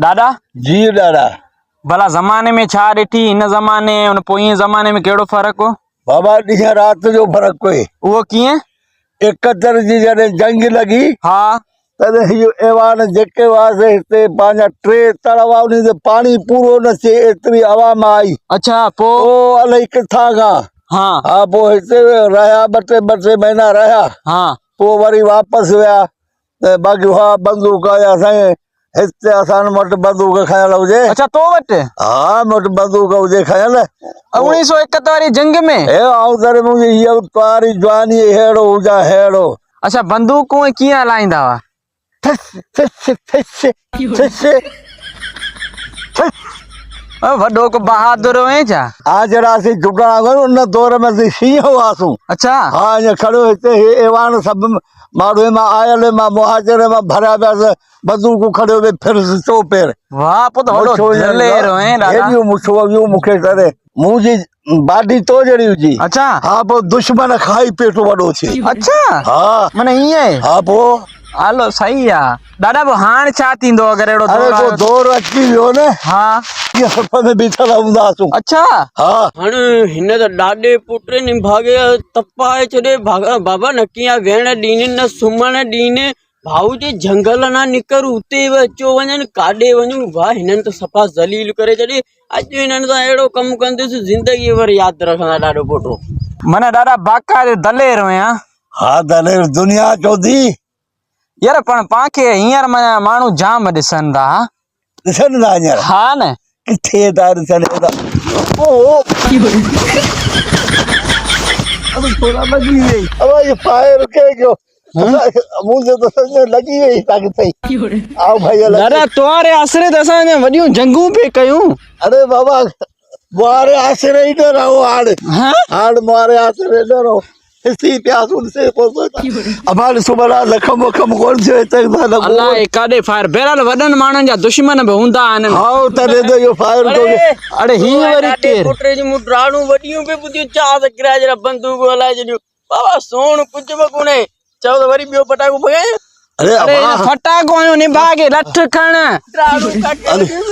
ڏاڏا. جي ڏاڏا. ڀلا زماني ۾ ڇا ڏٺي هن زماني ۽ ان پوئين زماني ۾ ڪهڙو فرق هو؟ بابا ڏينهن رات جو فرق هو. اهو ڪيئن؟ 71 جي جڏهن جنگ لڳي. ها. تڏهن هي ايوان جيڪي هئا سي هتي پنهنجا ٽي تڙ هئا انهي تي پاڻي پورو نه ٿئي ايتري عوام آئي. اڇا پوء؟ پوء الائي ڪٿان کان. ها. ها پوء هتي رهيا ٻه ٽي ٻه ٽي مهينا رهيا. ها. پوء وري واپس ويا. ته باقي اها بندوق آهي سائين هتي اسان وٽ بندوق کنيل هجي. اڇا تو وٽ؟ ها مون وٽ بندوق هجي کنيل. 1971 واري جنگ ۾؟ هي آئون تڏهن منهنجي هيء تواري جواني ههڙو هجان ههڙو. اڇا بندوقون ڪيئن هلائيندا هئا؟ ٿس ٿس ٿس ٿس ٿس. وڏو ڪو بهادر هئين ڇا؟ ها جڏهن اسين جهڳڙا هئا ان دور ۾ اسين شينهن هئاسون. اڇا. ها ائين کڙيو هتي هي ايوان سڀ ماڙهوء مان آيل مان مهاجر مان ڀريا پيا ته بندوقون کڻيو پئي ڦرس چوپير. واهه پوء ته وڏو دلير هئين ڏاڏا. هيڏيون مڇون هيون مون کي تڏهن. منهنجي باڊي تو جهڙي هجي. اڇا. ها پوء دشمن کان ئي پيٽ وڏو ٿئي. اڇا. ها. معنيٰ ائين. ها پوء. هلو صحيح آ. ڏاڏا پوء هاڻ ڇا ٿيندو اگر اهڙو دور آيو. اري ڪو دور اچي ويو نه. ها. جيئن صف ۾ بيٺل هونداسون. اڇا. ها. هاڻ هن ته ڏاڏي پٽ نڀاڳي تپائي ڇڏي بابا نه ڪيئن ويهڻ ڏين نه سمهڻ ڏين ڀائو جي جهنگل نه نڪر اتي به اچو وڃن ڪاڏي وڃون ڀاء هنن ته صفا ذليل ڪري ڇڏي اڄ هنن سان اهڙو ڪم ڪندس زندگي ڀر ياد رکندا ڏاڏو پوٽو. معنيٰ ڏاڏا باقاعدي دلير هئين ها. ها دلير دنيا چوڌي. يار پڻ پان کي هينئر معنيٰ ماڻهو جام ڏسن ٿا ها. ڏسن ٿا هينئر؟ ها نه. ڪٿي ٿا ڏسن هيڏا. او ابي ٿورا لڳي وئي. ابا هي فائر ڪنهن ڪيو؟ مون کي ته سچ ۾ لڳي وئي هتان ڪٿي. آء ڀائي لڳي. دادا توهاري آسري ته اسان اڃا وڏيون جنگون پئي ڪيون. اڙي بابا ماري آسري ئي نه رهو هاڻ. هاڻ ماري آسري نه رهو. ڏسي پياسون ڏسي پوسو ابا ڏسو ڀلا زخم وخم ڪون ٿيو هتي ته لڳو الاء ڪاڏي فائر بهرحال وڏن ماڻهن جا دشمن به هوندا آهن هائو تڏهن ته اهو فائر ٿو اڙي هي وري ڪير پٽ جون مون ڊاڙون وڏيون به ٻڌيون چار ته ڪرايي جهڙا بندوق هلائي ڇڏيون بابا سوڻ ڪجهه به ڪونهي چئو ته وري ٻيو ڦٽاڪو ڦڳايان اڙي اڙي ابا ڦٽاڪو هنيو نڀاڳي لٺ کڻ ڊاڙون ڪاٽي وڌيون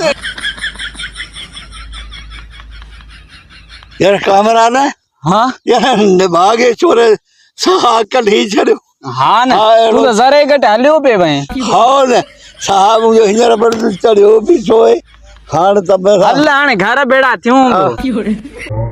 يار ڪامران ها يار نڀاڳي ڇوري ساهه ڪڍي ڇڏيو. ها نه تون ته ذري گهٽ هليو پئي وئين. ها نه ساهه منهنجو هينئر به چڙهيو بيٺو آهي هاڻ ته هل هاڻي گهر ڀيڙا ٿيون به.